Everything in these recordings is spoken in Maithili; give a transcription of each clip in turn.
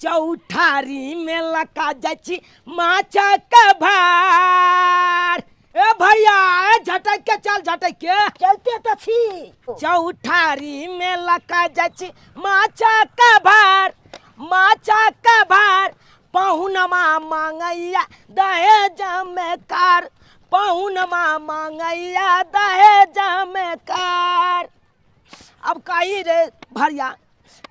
चौठारी में लका जाइ छी माछक भार। ए भैया, ए झटक के चल, झटक के चलते तऽ छी। चौठारी में लका जाइ छी माछक भार, माछक भार। पहुनमा मांगैया दहेज में कार, पहुनमा मांगैया दहेज में कार। अब कही रे भैया,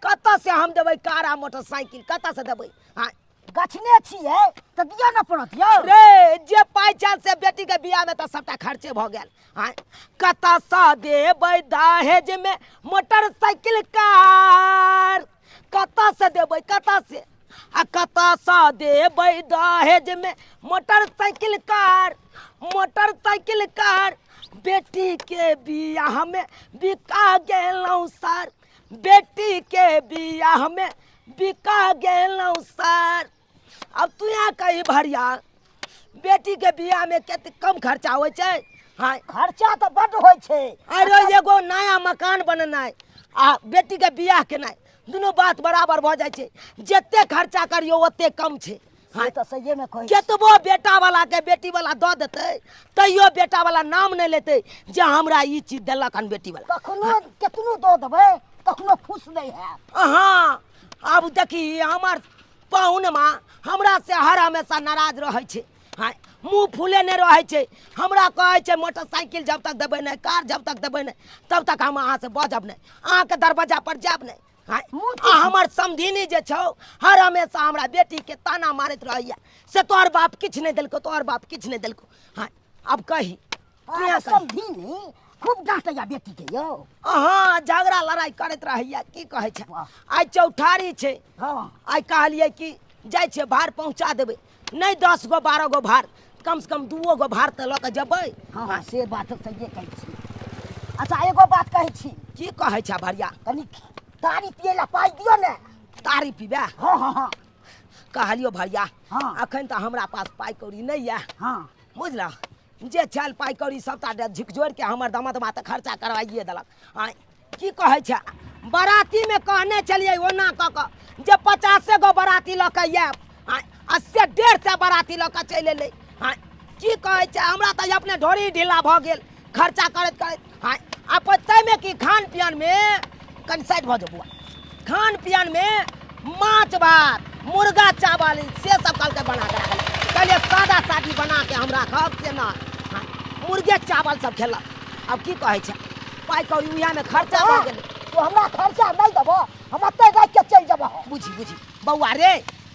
कतऽ से हम देबै कार आ मोटरसाइकिल? कतऽ से देबै? हाँ गछने छियै तऽ दिअ ने पड़त यौ। रे जे पाइ छल से बेटी के बियाह में तऽ सबटा खर्चे भऽ गेल। हाँ कतऽ से देबै दहेज में मोटरसाइकिल कार? कतऽ से देबै? कतऽ से? आ कतऽ से देबै दहेज में मोटरसाइकिल कार, मोटरसाइकिल कार? बेटी के बियाह में बिका गेलहुँ सर, बेटी के बियाह में बिका गेलहुँ सर। अब तू यहाँ कही भरिया, बेटी के बियाह में कते कम खर्चा होइ छै? हाँ खर्चा तऽ बड्ड होइ छै। अरे एगो नया मकान बनेनाइ आ बेटी के बियाह केनाइ दुनू बात बराबर भऽ जाइ छै। जते खर्चा करियौ ओते कम छै। से तऽ सहिए मे कहै छी। केतबो बेटा वाला के बेटी वाला दऽ देतै तैयो बेटा वाला नाम नहि लेतै जे हमरा ई चीज देलक हन बेटी वाला। कखनो केतनो दऽ देबै कखनो खुश नहि हैत। हाँ आब देखी, हमर पाहुन माँ हमरा से हर हमेशा नाराज रहै छै। हाँ मुँह फूलेने रहै छै। हमरा कहै छै मोटरसाइकिल जब तक देबै नहि, कार जब तक देबै नहि, तब तक हम अहाँसँ बजब नहि, अहाँके दरवाजा पर जायब नहि। हाँ आ हमर समधिनी जे छौ हर हमेशा हमरा बेटीके ताना मारैत रहैया, से तोहर बाप किछु नहि देलकौ, तोहर बाप किछु नहि देलकौ। हाँ अब कही तू यहाँ कही। समधिनी खूब डाँटैया बेटीके यौ। अहाँ झगड़ा लड़ाइ करैत रहैया। की कहै छै, वाह। आइ चौठारी छै। हाँ। आइ कहलियै कि जाइ छियै भार पहुँचा देबै, नहि 10 गो 12 गो भार, कम से कम 2 गो भार तऽ लऽ कऽ जेबै। हाँ हाँ से बात तऽ सहिए कहै छी। अच्छा एगो बात कहै छी। की कहै छै भरिया? कनी तारी पियै लए पाइ दियौ ने। तारी पीबै? हाँ हाँ हाँ। कहलियौ भरिया, हाँ। अखन तऽ हमरा पास पाइ कौड़ी नहि यऽ। हाँ। बुझलह, जे छल पाइ कौड़ी सबटा झिकझोरि के हमर दमदमा तऽ खर्चा करवाइए देलक। आँय की कहै छै, बरातीमे कहने छलियै ओना कऽ कऽ जे 50 गो बराती लऽ कऽ आयब, आँय आ से 150 बराती लऽ कऽ चलि एलै। आँय की कहै छै, हमरा तऽ अपने ढोरी ढीला भऽ गेल खर्चा करैत करैत। आँय आ ताहिमे की खान पियनमे कनि साइड भऽ जाउ बौआ, खान पियनमे माछ भात मुर्गा चावल से सब कहलकै बना कऽ राखल। कहलियै सादा सादी बना के हम राखब से नहि। हाँ, मुर्गे चावल सब खेलक। आब की कहै छै, पाइ कौड़ी उएहमे खर्चा भऽ गेलै। तू हमरा खर्चा नहि देबो, हम ओतहि राखि के चलि जेबो। बुझी बुझी बौआ रे,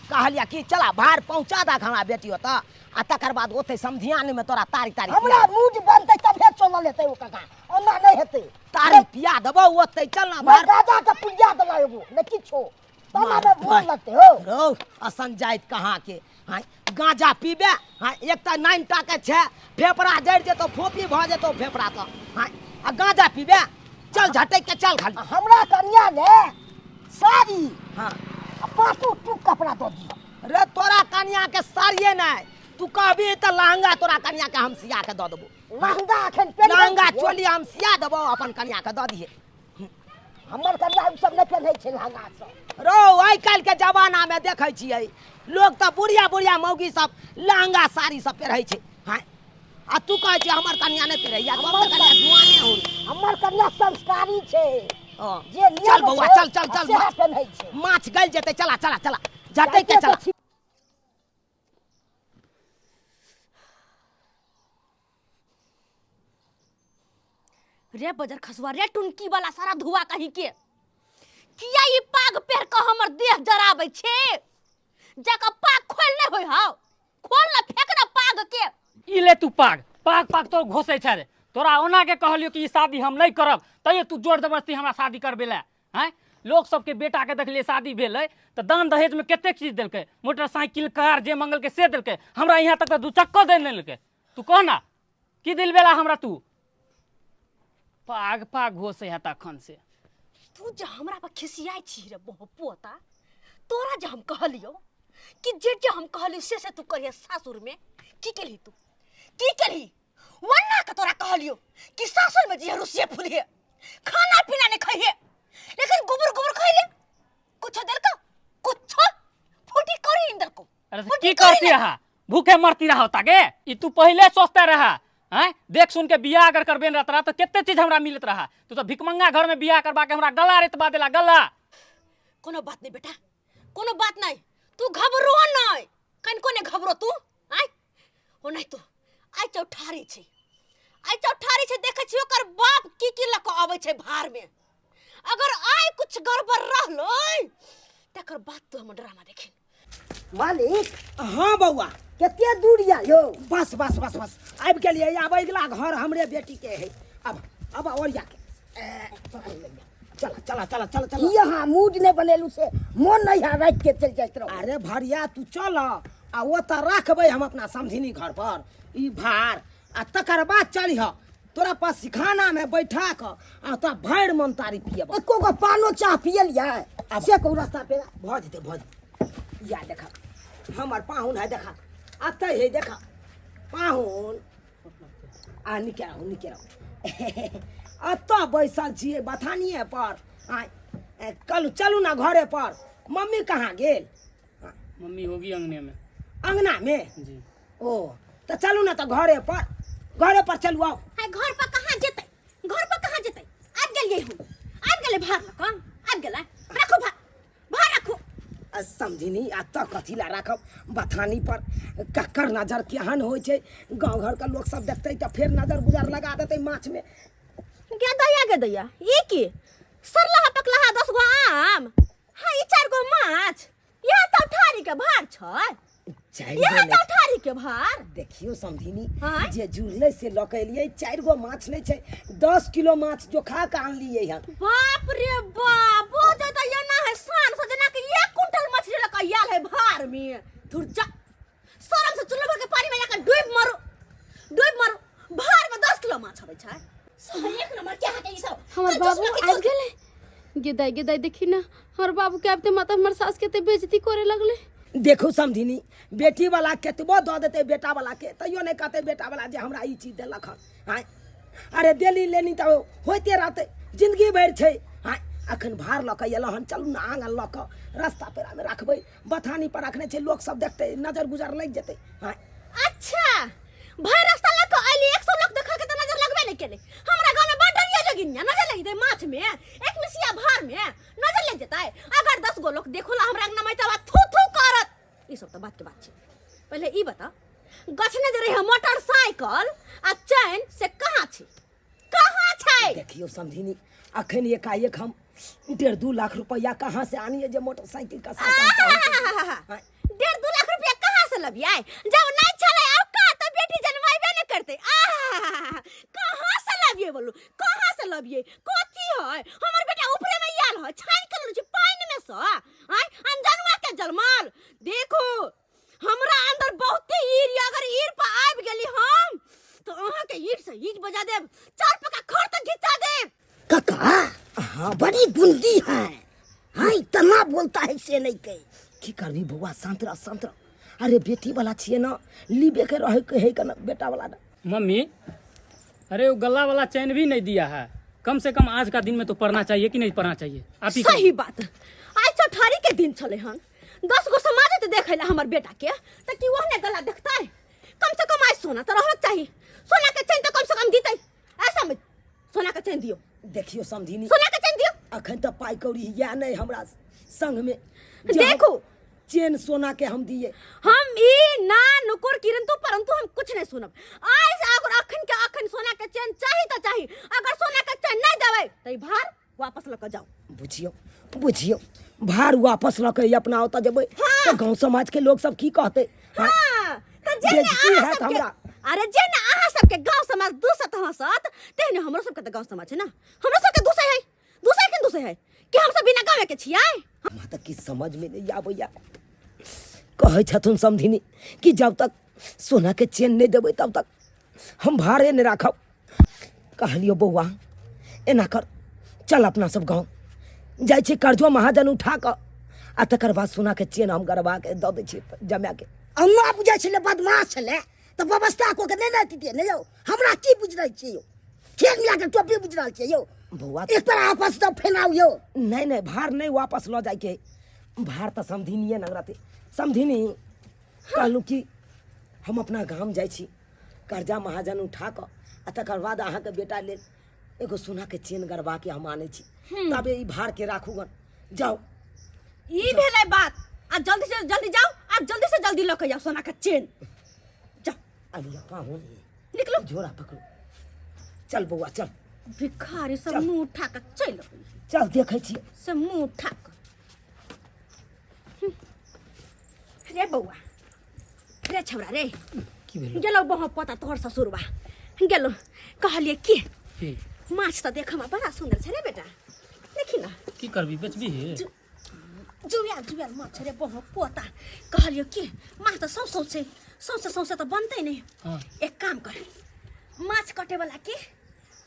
कहलिया कि चला भार पहुँचा दक हमरा बेटी ओतऽ, आ तकर बाद ओतै समधियानमे तोरा तारी तारी हमरा मूड बनतै तभे चलल हेतै ओ काका, ओना नहि हेतै। तारी पिया देबौ ओतै, चल ना भार। गाजा के पुड़िया देला एगो नहि किछो, तना में मोन लगतै हो। रौ असन जाइत कहाँ के। हाँ गांजा पीबे, हाँ एक तऽ 9 टा के छै, फेफड़ा जरि जेतौ, फोपी भऽ जेतौ फेफड़ा तऽ। हाँ आ गांजा पीबे, चल झटक के चल खाली। हमरा कन्या ने साड़ी हाँ आ पाँचो टूक कपड़ा दऽ दिअ। रे तोरा कन्या के साड़िए नहि, तू कहबी तऽ लहंगा तोरा कन्या के हम सिया के दऽ देबो। लहंगा अखन पेन्हबै लहंगा छियै। चोली हम सिया देबो, अपन कन्या के दऽ दिहे। हमर कन्या ओ सब नहि पेन्है छै लहंगा सब। रौ आइ काल्हि के जमाना में देखै छियै लोग तऽ बुढ़िया बुढ़िया मौगी सब लहंगा साड़ी सब पेरहै छै। हाँ आ तू कहै छियै हमर कन्या नहि पेरहैया, तोहर तऽ कन्या जुआने हो। हमर कन्या संस्कारी छै। हँ। जे नियम चल बौआ, छै, चल, चल, चल, सएह माछ। पेन्है छै। माछ गलि जेतै, चला चला चला झटकि के चला। रे बजर खसुआ रे टुनकी वाला सारा धुआ कहीं के किया ई पाग पहिर के हमर देह जराबै छे? जाके पाग खोल नहीं होय हौ, खोल ना फेंक ना पाग के। ई ले तू पाग, पाग पाग तो घोसै छै रे। तोरा ओना के कहलियो कि ई शादी हम नहीं करब, तैयो तू जोर जबरदस्ती हमरा शादी करबे ले। हैं लोक सबके बेटा के देखलिए शादी भेलै तऽ दान दहेज में कतेक चीज देलकै, मोटरसाइकिल कार जे मंगलकै से देलकै, हमरा यहाँ तक तऽ दू चक्को दे नहि देलकै। तू कह ना की दिलबेला हमरा, तू पाग पाग घोसै है तखन से। तू जे हमरा पर खिसियाइ छी रे पोता, तोरा जे हम कहलियौ कि जे जे हम कहलियौ से से तू करिहे सासुर में, की केलही तू, की केलही? वन्ना के तोरा कहलियौ कि सासुर में जिहे रुसिए फुलिहे, खाना पीना नहीं खइहे, लेकिन गोबर गोबर खइले, कुछो देलकौ? कुछो अरे से की करती रहा, भूखे मरती रहा होता गे। ई तू पहले सोचते रहा हैं, देख सुन के बियाह अगर करबे रहता रहा तो कते चीज हमरा मिलत रहा। तू तो भिकमंगा घर में बियाह करवा के हमरा गला रेतबा देला गला। कोनो बात नहीं बेटा, कोनो बात नहीं, तू घबरो नहीं, कनको ने घबरो तू। आय ओ नहीं तो आइ चौठारी छै, आइ चौठारी छै, देखै छियै ओकर बाप की की लऽ कऽ अबै छै भार में। अगर आइ कुछ गड़बड़ रहलै तकर बाद तू हमर ड्रामा देखिन। मालिक। हाँ बौआ। कते दूर या यौ? बस बस बस बस आबि गेलियै। आब अगिला घर हमरे बेटी के है। अब और जाके पकड़ लेलियै। चल चल चल चल चल। की अहाँ मूड नहि बनेलू से मोन नहि है, राखि के चलि जाइत रहू। अरे भरिया तू चल आ ओतऽ रखबै हम अपना समधिनी घर पर ई भार, आ तकर बाद चलिह तोरा पास सिखाना में बैठा कऽ आ तोरा भरि मन तारी पियब। एको गो पानो चाह पियलियै से कहू रास्ता पे? भऽ जेतै, भऽ जेतै। या देखा हमर पाहुन है, देखा अतै है, देखा पाहुन। आ निके रहू, निके रहू। एतऽ बैसल छियै बथानिए पर। आ कल चलू ना घरे पर। मम्मी कहाँ गेल? मम्मी होगी अंगने में। अंगना में? जी। ओ तऽ चलू ना तऽ घरे पर, घरे पर चलू आउ। आइ घर पर कहाँ जेतै, घर पर कहाँ जेतै? आबि गेलियै हम, आबि गेलै भार लऽ कऽ, आबि गेलै। राखू भार, भार राखू। आ समझिनी आ तऽ कथी ला राखब बथानी पर? ककर नजर केहन होइ छै, गाँव घरके लोक सब देखतै तऽ फेर नजर गुजर लगा देतै माछ में। गे दैया, गे दैया, ई की सरलहा पकलहा 10 गो आम, हाँ ई 4 गो माछ, यहाँ चौठारी के भार छै? चारि यहाँ गो नहि। चौठारी के भार देखियो समधिनी, हाँ? जे जुड़लै से लऽ के एलियै। 4 गो माछ नहि छै, 10 किलो माछ जो खा के आनलियै हन। बाप रे बाप, वो जो तो ये ना है शान से जना के 1 कुंटल मछली लऽ के आयल है भार में। धुर जा, शरम से चुल्लू भर के पानी में जाकर डूब मरो, डूब मरो। भार में 10 किलो माछ अबै छै। सब एक नंबर के अहाँके ई सब। हमर कंजूस बाबू लोक के आबि गेलै। गेदाइ गेदाइ देखी ना हमर बाबू के आबिते माता हमर सास के ते बेइज्जती करे लगले। देखू समधिनी, बेटी वाला केतबो दऽ देतै बेटा वाला के तैयो नहि कहतै बेटा वाला जे हमरा ई चीज देलक हन। आँय अरे देली लेनी तऽ होइते रहतै, जिंदगी भरि छै। आँय अखन भार लऽ कऽ एलहुँ हन, चलू ने आङन लऽ कऽ रस्ता पेरामे रखबै, बथानी पर रखने छै, लोक सब देखतै नजर गुजर लागि जेतै। आँय अच्छा भरि रास्ता लऽ कऽ अयली, 100 लोक देखलकै तऽ नजर लगबे नहि केलै। हमरा गाँवमे बड़ डरिया जोगिनिया, नजर लागि जेतै माछ में, एक मिसिया भार में नजर लागि जेतै। अगर 10 गो लोक देखो ला हमरा अंगना में तऽ थू थू करत। ई सब तऽ बात के बात छै। पहिले ई बताओ, गछने जे रहे मोटरसाइकिल आ चैन से कहाँ छै, कहाँ छै? देखियौ समधिनी, अखन एकाएक हम 1.5-2 लाख रुपया कहाँ से आनिए जे मोटरसाइकिल का साथ हम पहुंचे? 1.5-2 लाख रुपया कहाँ से लबियै जब नहीं छलै अब का तो बेटी जनमाइबे न करते। आहा कहाँ से लबियै बोलू, कहाँ से लबियै? कथी है हमर बेटा ऊपरे में आयल है, छानि के लेने छी पानि में से। आय अनजनुआ के जलमाल देखू, हमरा अंदर बहुते ईर या, अगर ईर पर आबि गेली हम तो अहाँ के ईर से ईट बजा देब, 4 पक्का खर तक घिचा देब। काका हाँ बड़ी गुंडी है, हाँ इतना बोलता है से नहीं कही। की करबी बौआ, शांत रह, शांत रह। अरे बेटी वाला छियै ना, लीबे के रहे के है के बेटा वाला ना। मम्मी अरे वो गला वाला चैन भी नहीं दिया है, कम से कम आज का दिन में तो पढ़ना चाहिए कि नहीं पढ़ना चाहिए? आप ही सही बात। आज चौठारी के दिन छले हन, 10 गो समाज ते देखे ला हमर बेटा के, त की ओहने गला देखतै? कम से कम आज सोना तो रहक चाही, सोना के चैन तो कम से कम दितै। ऐसा में सोना के चैन दियो। देखियो समधिनी, सोना के चैन दियो। अखन त पाई कौड़ी या नहीं हमरा संग में। देखू चेन सोना के हम दिए। हम ई ना नुकुर किरंतु परंतु हम कुछ नहीं सुनब। आज अगर अखन के अखन सोना के चैन चाही त चाही, अगर सोना के चैन नहीं देबै त ई भार वापस लऽ के जाओ। बुझियो, बुझियो भार वापस लऽ के अपना ओतऽ जेबै तऽ गाँव समाज के लोग सब की कहतै? हाँ, तऽ जे ने बेइज्जती अहाँ हैत सबके हमरा। अरे जे ने अहाँ सबके गाँव समाज दूसत हंसत, तेहने हमरो सबके तऽ गाँव समाज छै ना, हमरो सबके दूसै है, दूसै के दूसै है कि हम सब बिना गाँवे के छियै? हमरा तऽ किछु समझ में नहीं आबैया। कहै छथुन समधिनी कि जब तक सोना के चेन नहीं देबै तब तक हम भारे नहीं राखब। कहलियो बौआ एना कर, चल अपना सब गाँव जाइ छी, कर्जो महाजन उठा कऽ आ तकर बाद सोना के चेन हम गड़बा के दऽ दै छियै जमा के। अम्मा बुझै छलै बदमाश छलै तऽ व्यवस्था कऽ के नहि ने दितियै ने यौ। हमरा की बुझि रहल छियै यौ? खेल मिला के टोपी बुझि रहल छियै यौ? बौआ एक पर आपस तऽ फेनाउ यौ। नहीं नहीं, भार नहीं वापस लऽ जाइके, भार तऽ समधिनिये नग रहतै। समधिनी कहलहुँ कि हम अपना गाम जाइ छी, कर्जा महाजन उठा कऽ आ तकर बाद अहाँके बेटा लेल एगो सोनाके चेन गड़बा के हम आनै छी। तबे ई भार के राखू गन, जाउ। ई भेलै बात। आ जल्दी से जल्दी जाओ आ जल्दी से जल्दी लऽ के जाओ सोना के चेन। जाओ। अलिया पाहुन, निकलो। झोरा पकड़ू, चल बौआ चल। भिखारी सब चल। मुंह उठा के चलि अबै चल देखै छी से मुंह उठा के। रे बौआ, रे छौड़ा रे, की भेल? गेलौ बह पता तोहर ससुरबा गेलौ। कहलिए की की? माछ तऽ देखमे बड़ा सुन्दर छै रे बेटा, देखी ना। की करबी, बेचबी? जुआयल जुआयल माछ रे बह पोता। कहलियो की माछ तऽ सौंसौ छै, सौंसे सौंसे तऽ बनतै नहि। हाँ। एक काम कर, माछ कटे वाला के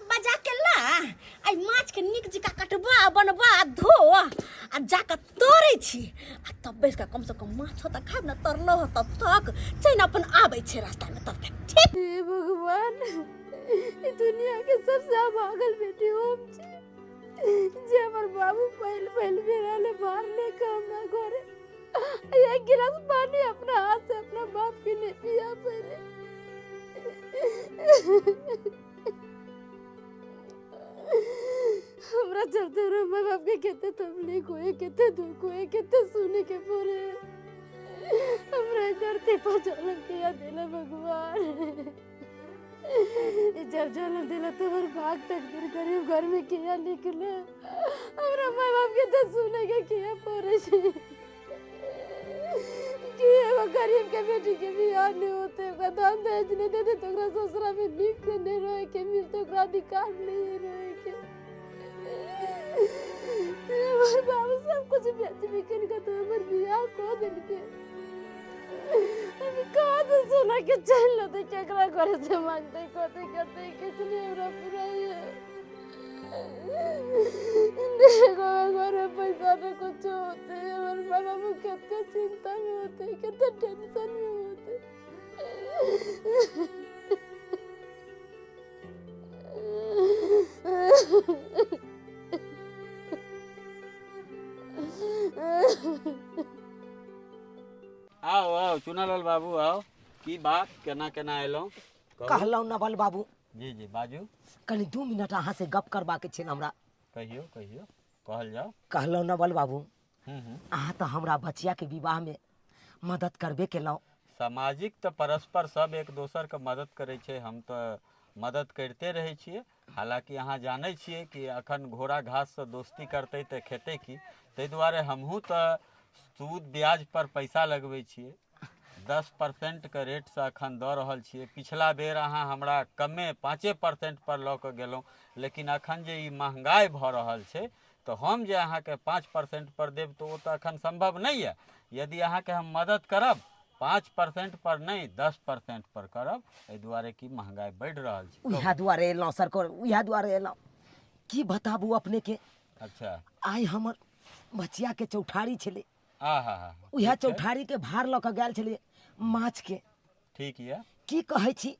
बजा के ला, आई माछ के नीक जकाँ कटबा बनबा धो आ जाके तोड़ै छी आ तब बैस कऽ कम से कम माछो तऽ खायब ने, तरलो हो तब तक चैन अपन आबै छै रास्तामे तब तक। ठीक। हे भगवान, ई दुनिया के सबसे अभागल बेटी हम छी जे हमर बाबू पहिल पहिल बेर आले बाहर लेके हमरा घरे, एक गिलास पानी अपना हाथ से अपना बाप के नहीं पिया पहले। हमरा चलते रहो माँ बाप के कितने तकलीफ हुए, कितने दुख हुए, कितने सुने के पूरे। हमरा धरती पर जन्म किया दिला भगवान? जब जन्म दिला तो हमार भाग तकदीर गरीब घर में किया निकले? हमरा माँ बाप के तो सुने के किया पड़े छे कि एगो गरीब के बेटी के बियाह नहीं होते, ओकरा दान दहेज नहीं देते तो ओकरा ससुरा में नीक से नहीं रहे के मिलते, ओकरा अधिकार नहीं रहे के। हमार बाबू सब कुछ बेच बिकन के तो हमार बियाह को देलके। अभी कहाँ से सोना के चैन लेते, केकरा घरे से मांगते, कते करते, किछ नहीं हमरा पूरा है। देखो घर में पैसा में कुछ होते, हमारे माँ बाबू कितना चिंता में होते, कितना टेंशन में होते। आओ आओ चुनालाल बाबू आओ, की बात, केना केना एलहुँ? कहू। कहलहुँ नवल बाबू। जी जी बाजू। कनि 2 मिनट अहाँ से गप करबाके छै हमरा। कहियौ कहियौ, कहल जाओ। कहलहुँ नवल बाबू, हूँ हूँ अहाँ तऽ हमरा बचिया के विवाह में मदद करबे केलहुँ। सामाजिक तऽ परस्पर सब एक दोसर के मदद करै छै, हम तऽ मदद करिते रहै छियै। हालाँकि अहाँ जानै छियै कि अखन घोड़ा घाससँ दोस्ती करतै तऽ खेतै की, ताहि दुआरे हमहूँ तऽ सूद ब्याज पर पैसा लगबै छियै। 10% के रेटसँ अखन दऽ रहल छियै। पिछला बेर अहाँ हमरा कमे 5% पर लऽ कऽ गेलहुँ, लेकिन अखन जे ई महँगाइ भऽ रहल छै तऽ हम जे अहाँके 5% पर देब तऽ ओ तऽ अखन सम्भव नहि यऽ। यदि अहाँके हम मदद करब 5% पर नहि 10% पर करब, एहि दुआरे कि महँगाइ बढ़ि रहल छै। उएह दुआरे एलहुँ सरकार, उएह दुआरे एलहुँ। की बताबू अपने के। अच्छा। आइ हमर बचिया के चौठारी छलै। आ हा हा। उएह चौठारी के भार लऽ कऽ गेल छलियै माछ के। ठीक यऽ। की कहै छी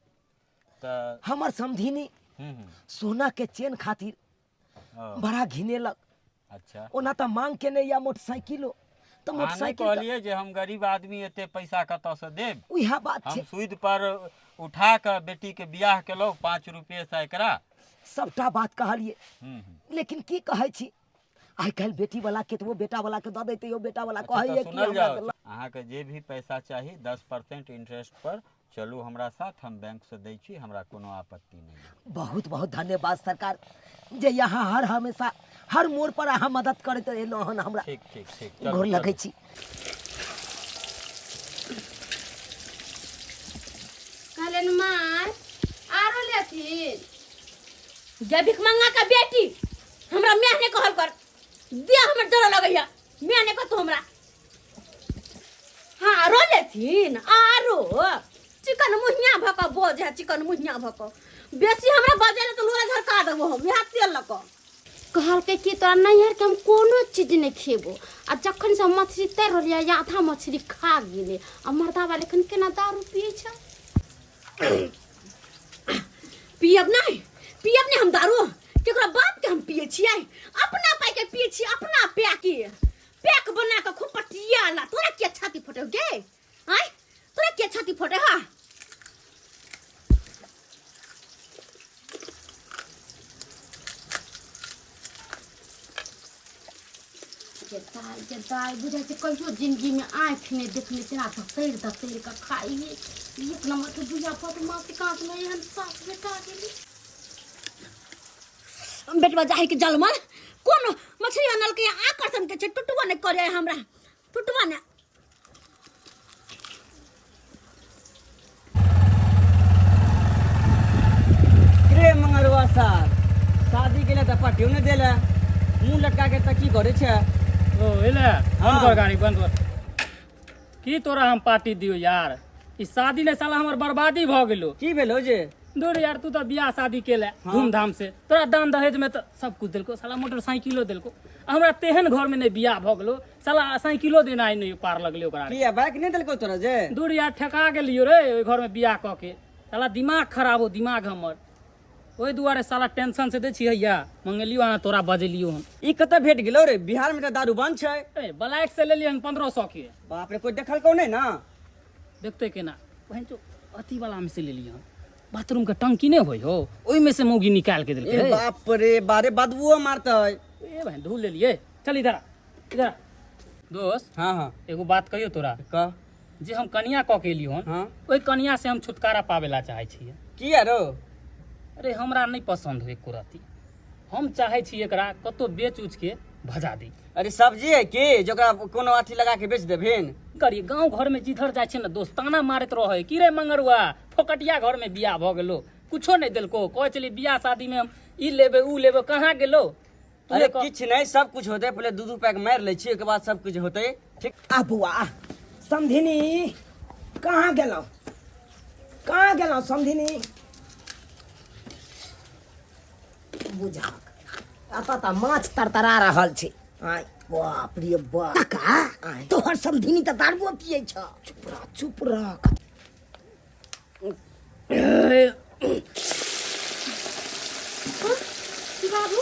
तऽ हमर समधिनी हूँ हूँ सोना के चेन खातिर ओ, बड़ा घिनेलक। अच्छा। ओना तऽ मांग केने या मोटरसाइकिलो तऽ अहाँ नहि मोटरसाइकिल कहलियै जे हम गरीब आदमी एते पैसा कतऽसँ देब? उएह बात हम छै। सूद पर उठा कऽ बेटीके बियाह केलहुँ 5 रुपये सैकड़ा। सबटा बात कहलियै, हूँ हूँ लेकिन की कहै छी, आइ काल्हि बेटी वाला केतबो बेटा वाला के दऽ दै तैयो बेटा वाला अच्छा, तऽ कहैया कि सुनल हमरा जाओ, देलक। अहाँके जे भी पैसा चाही 10% इंटरेस्ट पर चलू हमरा साथ, हम बैंक से दै छी, हमरा कोनो आपत्ति नहि यऽ। बहुत बहुत धन्यवाद सरकार, जे यहाँ हर हमेशा हर मोड़ पर अहाँ मदद करैत एलहुँ हन हमरा। ठीक ठीक ठीक, चलू, गोर लगै चलू। छी। कहलन माँ आरो लेथिन। गे भिखमंगा का बेटी, हमरा माय नहि कहल कर, दे हमर जरा लगैया, माय नहि कहतौ हमरा। हाँ आरो लेथिन, आरो चिकन मुहिया भऽ कऽ बज है, चिकन मुहिया भऽ कऽ बेसी हमरा बजै लए तऽ लोरा झरका देबो हम इएह तेल लऽ कऽ। कहलकै कि तोरा नैहरके हम कोनो चीज नहि खेबो, आ जखन से हम मछली तर रहलियै आधा मछली खा गेलै। आ मर्दाबा लेखन केना दारू पियै छै। पियब नहि, पियब नहि हम दारू, केकरो बाप के हम पियै छियै? अपना पाइ के पियै छियै, अपना पैक पैक बना कऽ खूब पटिया ला। तोरा किया छाती फटौ गे? आँय तोरा दाइ जे दाइ बुझाइ छै कहियो जिन्दगीमे आँखि नहि देखने तेना धतरि धतरि कऽ खाइ हे। एक नम्बरके बुढ़िया बदमाश, काँचमे एहन सास बेटा गेली। बेटवा जाहि के जलमल कोन मछली अनलकै, आकर्षण के छै, टुटबो नहि करे हमरा, टुटबो नहि। रे मंगरवा सार, शादी के लिए तऽ पार्टियो नहि देले, मुँह लटका के तऽ की करै छै? ओ एले। हाँ। बंद कर गाड़ी, बंद कर। की तोरा हम पार्टी दियो यार, ई शादी ने साला हमर बर्बादी भऽ गेलो। की भेलो जे? दूर यार, तू तऽ बियाह शादी केले धूमधाम से, तोरा दान दहेज में तऽ सब कुछ देलको, साला मोटरसाइकिलो देलको। आ हमरा तेहन घर में नहि बियाह भऽ गेलो, साला साइकिलो देनाइ नहि पार लगलै ओकरा। की बाइक नहि देलको तोरा जे? दूर यार, ठेका गेलियो रे ओहि घर में बियाह कऽ के, साला दिमाग खराब हो दिमाग हमर, ओहि दुआरे साला टेंशन से दै छी। हैया मंगेलियो अहाँ, तोरा बजेलियो हम। ई कतऽ भेट गेलो रे? बिहार में तऽ दारू बंद छै। ए ब्लैक से लेलियै हन 1500 के। बाप रे, कोई देखलको नहि ना? देखते केना बहन, जो अथी वाला में से लेलियै हन, बाथरूम के टंकी नहि होइ हो, ओहिमे से मौगी निकाल के देलकै। ए बाप रे, बारे बदबुओ मारतै। ए बहन, धू लेलियै। चल इधर आ, इधर आ। दोस्त। हाँ हाँ। एगो बात कहियो तोरा? कह। जे हम कनिया कऽ के एलियो हन, हाँ, ओहि कनिया से हम छुटकारा पावे ला चाहै छियै। किया रो? अरे हमरा नहि पसन्द हो एको रत्ती, हम चाहै छी एकरा कतौ बेच उच के भजा दी। अरे सब्जी है की जो ओकरा कोनो अथी लगा के बेच देबहिन? करिए गाँव घर में जिधर जाइ छै ने दोस्त, ताना मारैत रहै की रे मंगरुआ, फोकटिया घर में बियाह भऽ गेलो, कुछो नहि देलको, कहै छली बियाह शादी में हम ई लेबै ऊ लेबै, कहाँ गेलो? तू अरे कह। किछु नहि, सब कुछ होतै, पहिले दू दू पैक मारि लै छी, ओहिके बाद सब कुछ होतै। ठीक। आ बौआ आ। समधिनी कहाँ गेलहुँ, कहाँ गेलहुँ समधिनी? बुझक एतऽ तऽ माछ तरतरा रहल छै। आँय बाप रे बाप, काका तोहर समधिनी तऽ दारुओ पियै छ। चुप रह, चुप रह। बाबू,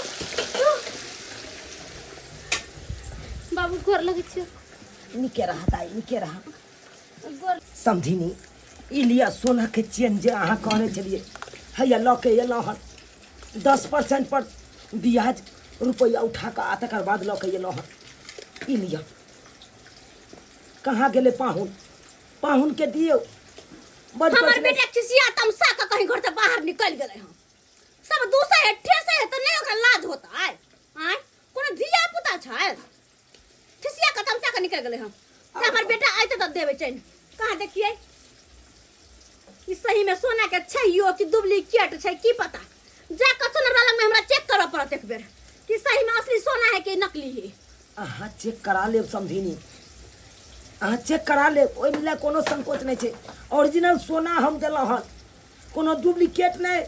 बाबू, गोर लगै छियौ। नीके रह दाइ, नीके रह। समधिनी, ई लिअ सोनाके चेन जे अहाँ कहने छलियै, हैया लऽ के एलहुँ हन। 10% पर ब्याज रुपैआ उठा कऽ आ तकर बाद लऽ के एलहुँ हन, ई लिअ। कहाँ गेलै पाहुन? पाहुनके दियौ। बड हमर कठिन। बेटा खिसिया तमसा के कहीं घर से बाहर निकल गेलै हन। सब दूसरे है, ठेसे है, तऽ नहि ओकरा लाज होता आय? आय कोनो धिया पुता छै? खिसिया के तमसा के निकल गेलै हन। तऽ हमर बेटा आयते तऽ देबै चैन। कहाँ देखियै, ई सही में सोना के छै यो कि डुप्लीकेट छै, की पता। जा कऽ सोनरवा लग में हमरा चेक करऽ पड़त एक बेर कि सही में असली सोना है कि नकली है। अहाँ चेक करा लेब समधिनी, अहाँ चेक करा लेब, ओहिमे लए कोनो संकोच नहि छै। ओरिजिनल सोना हम देलहुँ हन, कोनो डुप्लीकेट नहि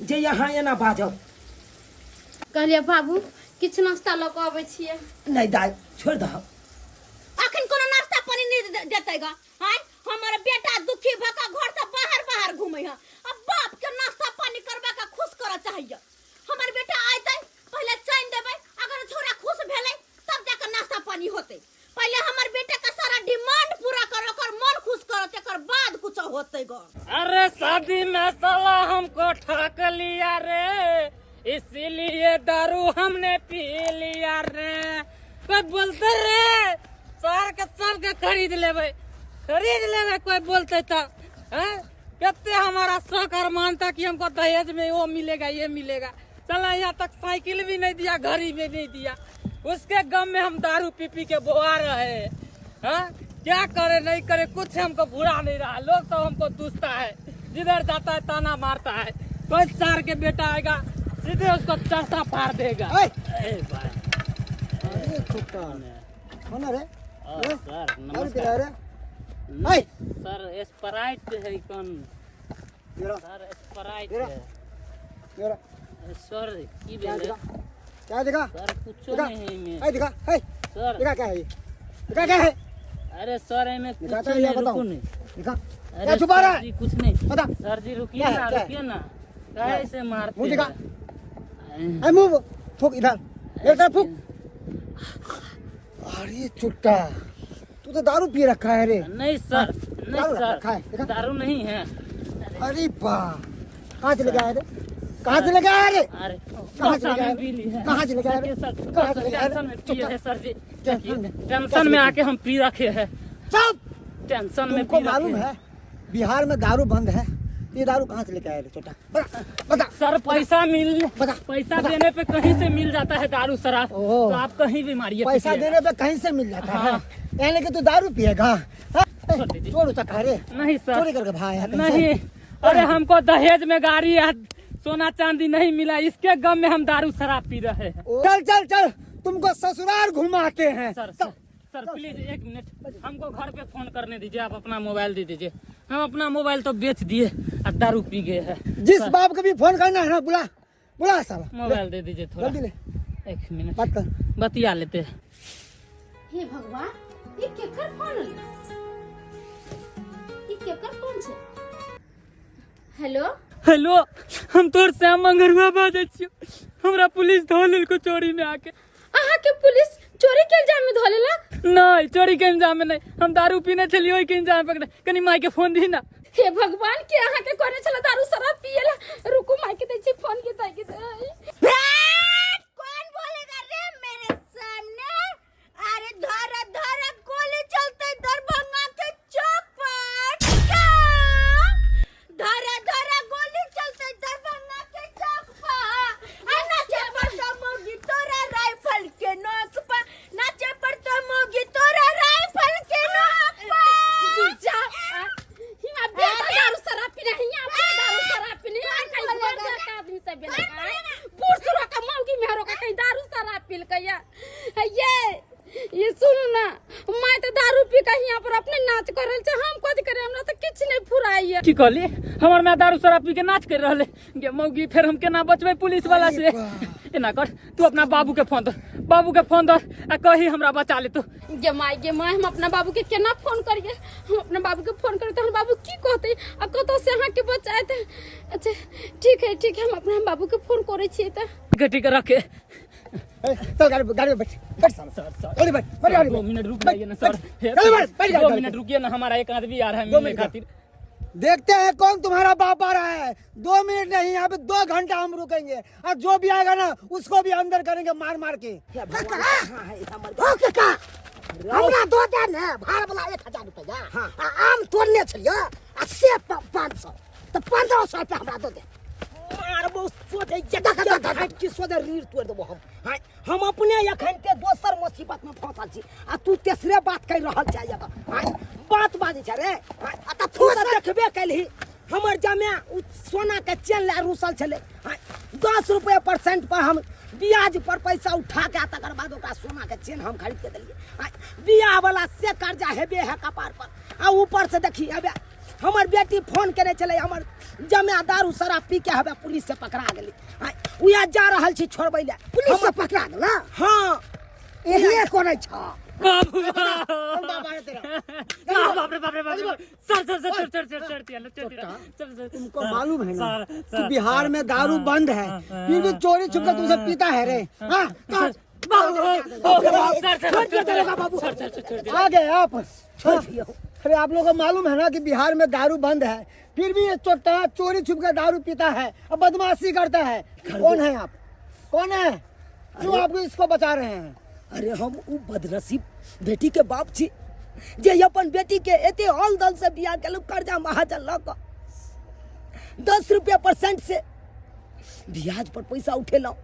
जे अहाँ एना बाजब। कहलियै बाबू, किछु नाश्ता लऽ कऽ अबै छियै। नहि दाइ, छोड़ि दहक। अखन कोनो नाश्ता पानी नहि देतै ग। आय हमर बेटा दुखी भऽ कऽ घर से बाहर बाहर घूमै है, आ बाप के नाश्ता पानी करबा के खुश करऽ चाहिए। हमर बेटा आयतै पहिले चैन देबै, अगर छोरा खुश भेलै तब जाके नाश्ता पानी होतै। पहिले हमर बेटा के सारा डिमांड पूरा करो, ओकर मन खुश करो, तकर बाद कुछ होतै ग। अरे शादी में साला हमको ठक लिया रे, इसीलिए दारू हमने पी लिया रे। कोई बोलते रे शहर के सबके खरीद लेबै, खरीद लेबै, कोई बोलते तो हैं? कितने हमारा शौक अरमान था कि हमको दहेज में वो मिलेगा, ये मिलेगा, चला यहाँ तक साइकिल भी नहीं दिया, घड़ी भी नहीं दिया, उसके गम में हम दारू पी पी के बोआ रहे हैं। हाँ? क्या करे नहीं करे कुछ हमको बुरा नहीं रहा। लोग सब हमको दूसता है, जिधर जाता है ताना मारता है। कोई सार के बेटा आएगा सीधे उसको चरसा फाड़ देगा। ए भाई। अरे कुत्ता, कौन है रे? सर दारू पी रहा नमस्कार। है रे? ऐ! सर स्प्राइट है कौन? मेरा सर स्प्राइट मेरा। है। मेरा सर की क्या भेलै? दिखा, क्या दिखा? सर कुछो दिखा। नहीं है इमे। ऐ दिखा, ऐ सर दिखा, क्या है ये? दिखा क्या है? अरे सर इमे कुछ दिखा तो नहीं, भैया बताओ। रुको नहीं। दिखा, अरे क्या छुपा रहा सर है? जी कुछ नहीं। बता। सर जी रुकिए क्या है, ना, क्या है? रुकिए ना, काहे ऐसे मारते मुंह दिखा। हैं? ऐ मुंह फूक इधर, मेरे तरफ फूक। अरे चुट्टा, तू तो दारू पी रखा है रे। नहीं सर, नहीं दारू सर, रखा है, दिखा। दारू नहीं है। अरे बा, कहाँ से लेके आए रे? कहाँ से लेके आया रे? अरे कहाँ से लेके आया? में पी ली है। कहाँ से लेके आया रे? सर, कहाँ से लेके आया रे? टेंशन में पिए है सर जी। टेंशन में। टेंशन में आके हम पी रखे हैं। चुप। टेंशन में तुमको पी रखे मालूम है बिहार में दारू बंद है, ये दारू कहाँ से लेके आया रे छोटा? बता बता। सर पैसा मिल बता, पैसा देने पे कहीं से मिल जाता है दारू शराब, ओहो। तो आप कहीं भी मारिए पैसा पीजिएगा। देने पे कहीं से मिल जाता है, हाँ। यानी कि तू दारू पिएगा? हाँ? छोड़ दीजिए। चोर उचक्का रे। नहीं सर। चोरी करके भाई है कहीं से? नहीं, अरे हमको दहेज में गाड़ी या सोना चांदी नहीं मिला, इसके गम में हम दारू शराब पी रहे हैं। चल चल चल, तुमको ससुराल घुमाते हैं। सर सर सर प्लीज एक मिनट, हमको घर पे फोन करने दीजिए, आप अपना मोबाइल दे दीजिए। हम अपना मोबाइल तो बेच दिए और दारू पी गए हैं। जिस बाप को भी फोन करना है ना, बुला बुला साला। मोबाइल दे दीजिए थोड़ा। जल्दी ले। एक मिनट बात कर। बतिया लेते हैं। हे भगवान, ई केकर फोन है? ई केकर फोन छै? हेलो। हेलो, हम तोर श्याम मंगरुआ बाजै छियो, हमरा पुलिस धो लेलको चोरी में आके। अहाँ के पुलिस चोरी के इल्जाम में धो लेलक? नहीं, चोरी के इल्जाम में नहीं, हम दारू पीने छलियै ओहि के इल्जाम में पकड़े। कनी माई के फोन दी ना। हे भगवान, के अहाँ के कहने छला दारू शराब पिएला? रुकू, माई के दै छी फोन के ताकि दे। कौन बोलेगा रे मेरे सामने? अरे धरा धरा गोली चलते दरभंगा के चौक पर, क्या? धरा धरा गोली चलते दरभंगा के चौक पर, आ नाचे पर तो मोगी तोरा राइफल के नोक पर, नाचे पर तो मोगी तोरा राइफल के नोक पर। दूर जा, हिया बेटा दारू शराब पीने, हिया अपने दारू शराब पीने, हिया कहीं घर घर का आदमी सब बेला बूढ़ सुरा का मौगी मेहरो का कहीं दारू शराब पील कहिया। ये सुनू ना, माय तो दारू पी के हिया पर अपने नाच कर रहल छै, हम कथी करे, हमरा तो किछु नहीं फुराइए। की कहली? हमर माय दारू शराब पी के नाच कर रहले गे मौगी, फेर हम केना बचबै पुलिस वाला से? एना कर, तू अपना बाबू के फोन दर, बाबू के फोन दर आ कही हमरा बचा ले तू। गे माय, गे माय, हम अपना बाबू के केना फोन करिए? हम अपना बाबू के फोन करिए तो हमर बाबू की कहते आ कतौ से अहाँ के बचाएत? अच्छा ठीक है, ठीक है, हम अपना बाबू के फोन करै छियै तऽ। ठीक है, ठीक है, रखे। ए, चल गाड़ी गाड़ी में बैठ, बैठ साला। सर सर जल्दी बैठ, बैठ गाड़ी 2 में। मिनट रुक बैठ, जाइए ना सर। बैठ, जल्दी बैठ, बैठ 2 गाड़ी मिनट में। रुकिए ना, हमारा एक आदमी आ रहा है 2 मिलने मिनट खातिर। देखते हैं कौन तुम्हारा बाप आ रहा है। 2 मिनट नहीं, यहाँ पे 2 घंटा हम रुकेंगे और जो भी आएगा ना उसको भी अंदर करेंगे मार मार के। हे भगवान, कहाँ है हमर? ओ काका, हमरा दो दे ने भाड़ वाला 1000 रुपया। हाँ। आ आम तोड़ने छलियै आ से 500, तऽ 1500 रुपया हमरा दो दे। मारबो सोझे जे कि सोझे रीढ़ तोड़ि देबो हम। हाँ, हम अपने एखन ते दोसर मुसीबत में फंसल छी आ तू तेसरे बात कहि रहल छै एतऽ। हाँ, बात बाजै छै रे। हाँ, आ तऽ तू तऽ फंसल देखबे कैलही हमर जमे उ सोना के चेन लए रूसल छलै। हाँ, 10 रुपया परसेंट पर हम ब्याज पर पैसा उठा के तकर बाद ओकरा सोना के चेन हम खरीद के देलियै। हाँ, बियाह वाला से कर्जा हेबे है कपार पर आ ऊपर से देखी हेबे हमर बेटी फोन केने छलै, हमर जमे दारू शराब पी के हेबे पुलिस से पकड़ा गेलै। हाँ, उएह जा रहल छी छोड़बै लए। पुलिस से पकड़ा गेला? हाँ। एहिए करै छ। बाबू कौन बाप आ रहा है तेरा? बाप रे बाप रे बाप रे, sir sir sir sir sir sir sir sir sir, तुमको मालूम है ना सर, कि सर, बिहार में दारू बंद है, फिर भी चोरी छुप के तुमसे पीता है रे? हाँ, कहाँ? बाबू सर सर छोड़ दिया तेरे का बाबू। सर सर छोड़ दिया। आ गए आप? छोड़ दिया। अरे आप लोगों को मालूम है ना कि बिहार में दारू बंद है, फिर भी ये चोटा चोरी छुप के दारू पीता है और बदमाशी करता है। कौन है आप? कौन है? क्यों आपको इसको बचा रहे हैं? अरे हम उ बदनसीब बेटी के बाप छी जे अपन बेटी के एते ऑल दल से बियाह केलहुँ, कर्जा महाजन लऽ कऽ 10 रुपया परसेंट से ब्याज पर पैसा उठेलहुँ,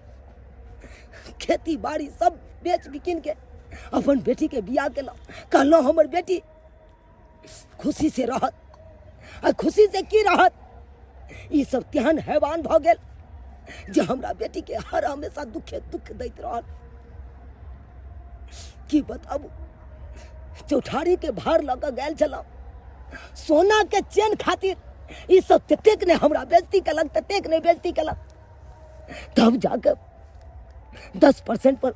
खेती बाड़ी सब बेच बिकिन के अपन बेटी के बियाह केलहुँ। कहलहुँ हमर बेटी खुशी से रहत, आ खुशी से की रहत, ई सब तेहन हैवान भऽ गेल जे हमरा बेटी के हर हमेशा दुखे दुख दैत रहल। की बताबू, चौठारी के भार लऽ कऽ गेल छलहुँ सोना के चेन खातिर, ई सब ततेक ने हमरा बेइज्जती केलक, ततेक ने बेइज्जती केलक, तब जाके 10% पर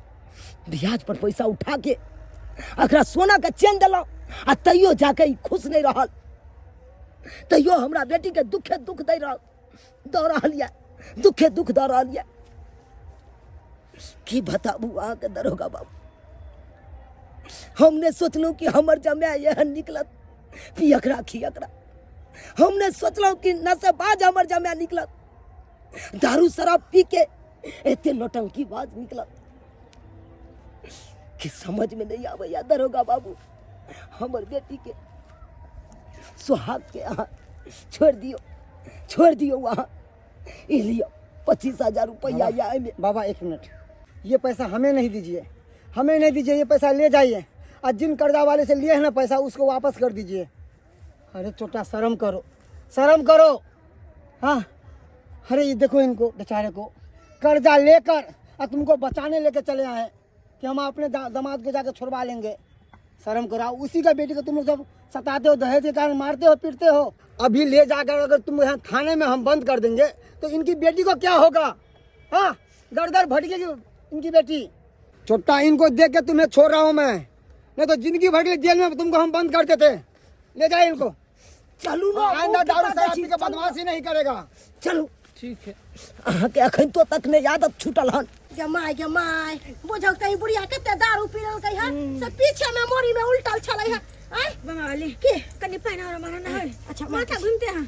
ब्याज पर पैसा उठा के एकरा सोना के चेन देलहुँ, आ तैयो जाके ई खुश नहीं रहल, तैयो हमरा बेटी के दुखे दुख दै रहल दऽ रहल यऽ, दुखे दुख दऽ रहल यऽ। की बताबू अहाँके दरोगा बाबू, हम नहि सोचलहुँ कि हमर जमाय एहन निकलत, पियकरा खियकरा। हम नहि सोचलहुँ कि नशेबाज हमर जमाय निकलत। दारू शराब पी के एते नौटंकी बाज निकलत कि समझ में नहीं आबैया। दरोगा बाबू, हमर बेटी के सुहाग के अहाँ छोड़ दियो, छोड़ दियो वहाँ। ई लियो 25,000 रुपया या एहिमे। बाबा एक मिनट, ये पैसा हमें नहीं दीजिए, हमें नहीं दीजिए, ये पैसा ले जाइए और जिन कर्जा वाले से लिए है ना पैसा उसको वापस कर दीजिए। अरे छोटा शर्म करो, शर्म करो। हाँ अरे ये देखो इनको बेचारे को कर्जा लेकर और तुमको बचाने लेके चले आए हैं कि हम अपने दामाद को जाकर छुड़वा लेंगे। शर्म कराओ, उसी का बेटी को तुम लोग सब सताते हो, दहेज के कारण मारते हो पीटते हो। अभी ले जाकर अगर तुम यहाँ थाने में हम बंद कर देंगे तो इनकी बेटी को क्या होगा? हाँ दर दर भटकेगी इनकी बेटी। छोटा इनको देख के तुम्हें छोड़ रहा हूँ मैं, नहीं तो जिंदगी भर के लिए जेल में तुमको हम बंद कर देते। ले जाए इनको। चलू ना, आइंदा मुँह दारू की शराब ताकत पी के छी, चलू। बदमाशी नहीं करेगा। चलू। ठीक है। अहाँके अखन तो तक नहि आदत छूटल हन। गे my, गे my, बुझौ त ई बुढ़िया कते दारू पी लेलकै हन से पीछे में मोरी में उल्टल छलै हन। आय बंगाली के कनी पानि और मारा ना है। अच्छा, माथा घूमते हैं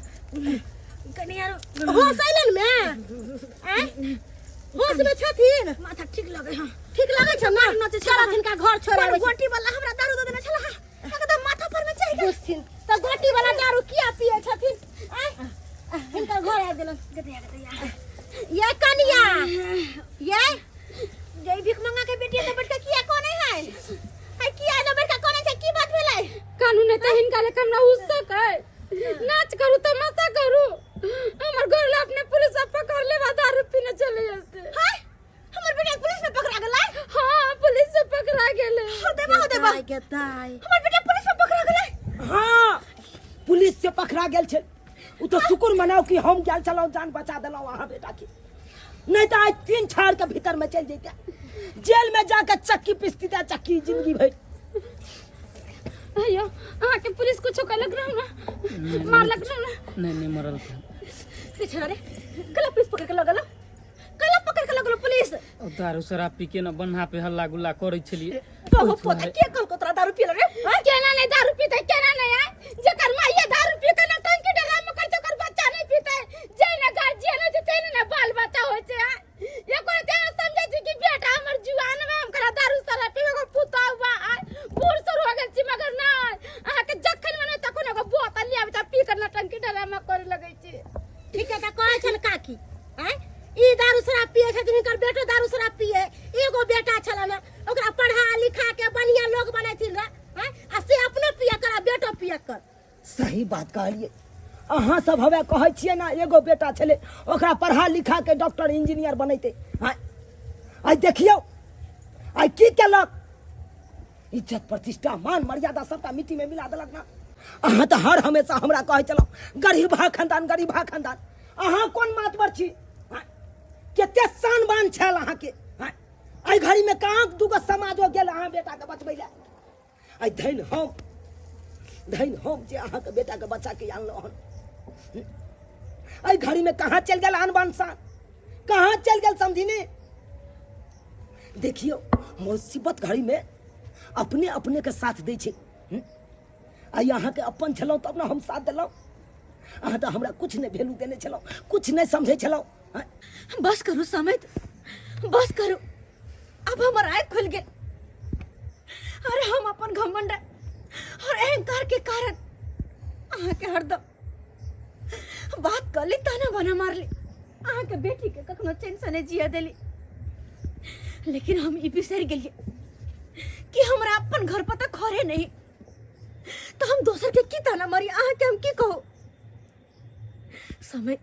कनी यार। होश अयलनि में? आय होश में छथिन? माथा ठीक लगे हां। ठीक लगै छै ना? नचै छै। चलथिन का घर छोड़ाबै पर छै। गोटी वाला हमरा दारू दे देने छला हा, एकदम माथा पर में चढ़ गेल। बुझथिन तऽ गोटी वाला दारू किया पिए छथिन? आय हिनकर घर आबि गेलन। गदैया गदैया। ये कनिया, ये जय भीख मंगा के बेटी तो बैठ के किया कोने है है किया न बैठ के कोने छै, की बात भेलै? कानून है त हिनका ले हमरा उसक है, नाच करू तमाशा करू। हमर घर ला अपने पुलिस सब पकड़ ले बा दारू पीने चले जैसे। हाय, हमर बेटा के पुलिस में पकड़ा गेलै? हाँ पुलिस से पकड़ा गेलै। हो देबा, हो देबा, गे दाइ। हमर बेटा पुलिस में पकड़ा गेलै? हाँ पुलिस से पकड़ा गेल छै। उ तो शुक्र मनाओ कि हम गेल छलहुँ, जान बचा देलहुँ अहाँ बेटा के, नहीं तो आज 3 छाड़ के भीतर में चल जैते, जेल में जाके चक्की पिसती चक्की जिंदगी भर। अयो अहाँ के पुलिस कुछो कहलक रहू ना, मारलक रहू ना? नहीं नहीं मरल। पीछे रे कला पुलिस पकड़ के लगल, कला पकड़ के लगल पुलिस। दारू शराब पी के ना बन्हा पे हल्ला गुल्ला करै छलियै। बाबू पोता के कहलको तोरा दारू पियल रे? हाँ? केना नहीं दारू पीते, केना नहीं आए? जेकर माइया दारू पी के नौटंकी डरामा करै छै ओकर बच्चा नहीं पीते। जे ने गार्जियन होइ छै तेने ने बाल बच्चा होइ छै। आँय? एको रत्ती अहाँ समझै छी कि बेटा हमर जुआन में हम करा दारू शराब पीबै एगो पुतहु बा, आँय? बूढ़ सूढ़ हो गेल छी मगर नहि, अहाँके जखन मन होय तखन एगो बोतल ले आबै छी आ पी के नौटंकी डरामा करे लगै छी। ठीक है, तऽ कहै छल काकी आँय ई दारू शराब पिए छथिन, हिनकर बेटो दारू शराब पिए। एगो बेटा छलन ओकरा पढ़ा लिखा के बढ़िया लोग बनेथिन रे, आँय? आ से अपनो पिए कर आ बेटो पिए कर। सही बात कहलिए अहाँ सब। हवे कहै छियै ना एगो बेटा छलै ओकरा पढ़ा लिखा के डॉक्टर इंजीनियर बनेतै। आँय आइ देखियौ आइ की केलक, इज्जत प्रतिष्ठा मान मर्यादा सबटा मिट्टी में मिला देलक ना। अहाँ तऽ हर हमेशा हमरा कहै छलहुँ गरीबा खानदान गरीबा खानदान, अहाँ कोन मातबर छी? आँय, कते शान बान छल अहाँके। आँय, एहि घड़ी में कहाँ दूगो समाजो गेल अहाँ बेटाके बचबै लए? आइ धैन हम, धैन हम जे अहाँके बेटाके बच्चा के आनलहुँ हन। एहि घड़ी में कहाँ चलि गेल आन बान शान, कहाँ चलि गेल समझिनी? देखियौ मुसीबत घड़ी में अपने अपने के साथ दै छै। आइ अहाँके अपन छलहुँ तब ने हम साथ देलहुँ, अहाँ तऽ हमरा कुछ नहि वैल्यू देने छलहुँ, कुछ नहि समझै छलहुँ। आँय? बस करू समेत, बस करू, अब हमर आँखि खुलि गेल। अरे हम अपन घमंड और अहंकार के कारण अहाँके हरदम बात कर ली, ताना बाना मार ली, अहाँके बेटी के कखनो चैन से नहीं जिया देली। लेकिन हम ई बिसरि गेलियै कि हमरा अपन घर पर तऽ खरे नहीं, तो हम दोसर के की ताना मारी, अहाँके हम की कहू? समय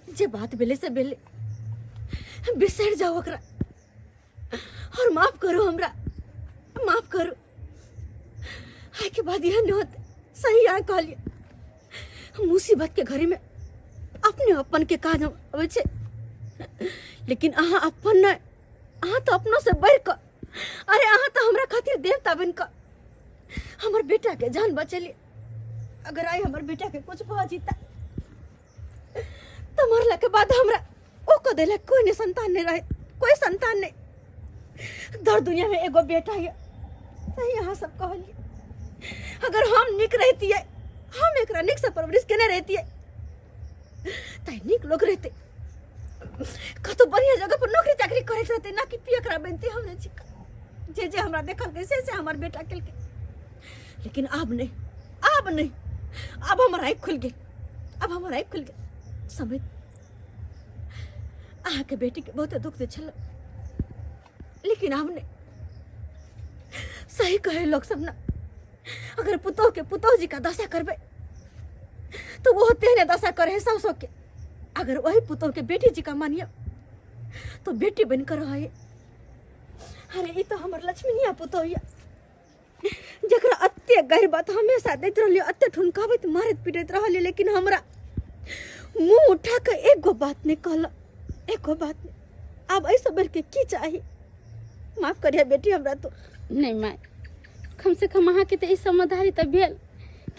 जे बात भेलै से भेलै, बिसरि जाउ ओकरा और माफ करू हमरा, माफ करू। आइ के बाद यह नहीं होते। सही अहाँ कहलियै, मुसीबत के घड़ी में अपने अपन के काज अबै छै, लेकिन अहाँ अपन नहि, अहाँ तऽ अपनो से बढ़ि कऽ, अरे अहाँ तऽ हमरा खातिर देवता बनि कऽ हमर बेटा के जान बचेलियै। अगर आइ हमर बेटा के कुछ भऽ जेता तऽ मरला के बाद हमरा ओ कऽ देलक कोई नहीं संतान नहीं रहे, कोई संतान नहीं, दर दुनिया में एगो बेटा ये। सही अहाँ सब कहलिए, अगर हम निक रहतियै, हम एकरा निक से परवरिश केने रहतियै तऽ नीक लोग रहते। कतौ बढ़िया जगह पर नौकरी चाकरी करैत रहते ना कि पियकरा बनते। हम नहि छी, जे जे हमरा देखलकै से से हमर बेटा केलकै। लेकिन आब नहि, आब नहि, आब हमर आँखि खुलि गेल, आब हमर आँखि खुलि गेल। समय अहाँके बेटीके बहुते दुख दै छल, लेकिन आब नहि। सही कहे लोग सब ना, अगर पुतोह के पुतोह जी का दशा करबे तो वो तेहने दशा करे है सासो के। अगर वही पुतोह के बेटी जी का मानियो तो बेटी बनकर रहे। अरे ई तो हमर लक्ष्मीनिया पुतोह या, जकरा अत्ते गैर बात हमेशा दैत रहलियै, अत्ते ठुनकाबैत मारैत पीटैत रहलियै, लेकिन हमरा मुंह उठा के एक गो बात नहीं कहलक, एक गो बात नहीं। आब एहिसँ बढ़िके की चाही? माफ करिए बेटी हमरा तो। नहीं माय, कम से कम अहाँके तऽ ई समझदारी तऽ भेल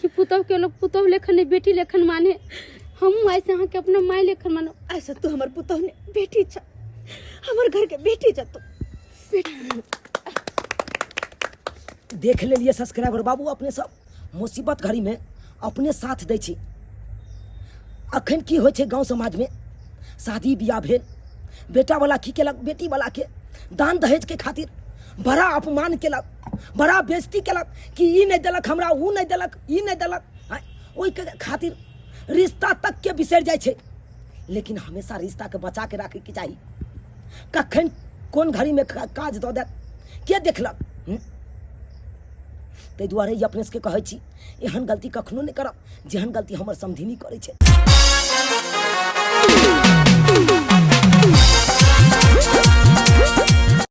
कि पुतोहके लोग पुतोह लेखन नहि बेटी लेखन माने। हमहूँ आइसँ अहाँके अपना माय लेखन मानब। ऐसे तू हमर पुतोह ने बेटी छ, हमर घर के बेटी छ तू बेटी। देख लेलिए सब्सक्राइबर बाबू, अपने सब मुसीबत घड़ी में अपने साथ दै छी। अखन की होइ छै गाँव समाजमे, शादी बियाह भेल, बेटावला की केलक, बेटीवलाके दान दहेजके खातिर बड़ा अपमान केलक, बड़ा बेइज्जती केलक कि ई नहि देलक हमरा, ओ नहि देलक, ई नहि देलक। आँय, ओहिके खातिर रिश्ता तकके बिसरि जाइ छै। लेकिन हमेशा रिश्ताके बचाके राखैके चाही। कखन कोन घड़ीमे काज दऽ देत के देखलक। ताहि दुआरे ई अपने सबके कहै छी, एहन गलती कखनो नहि करब जेहन गलती हमर समधिनी करै छै।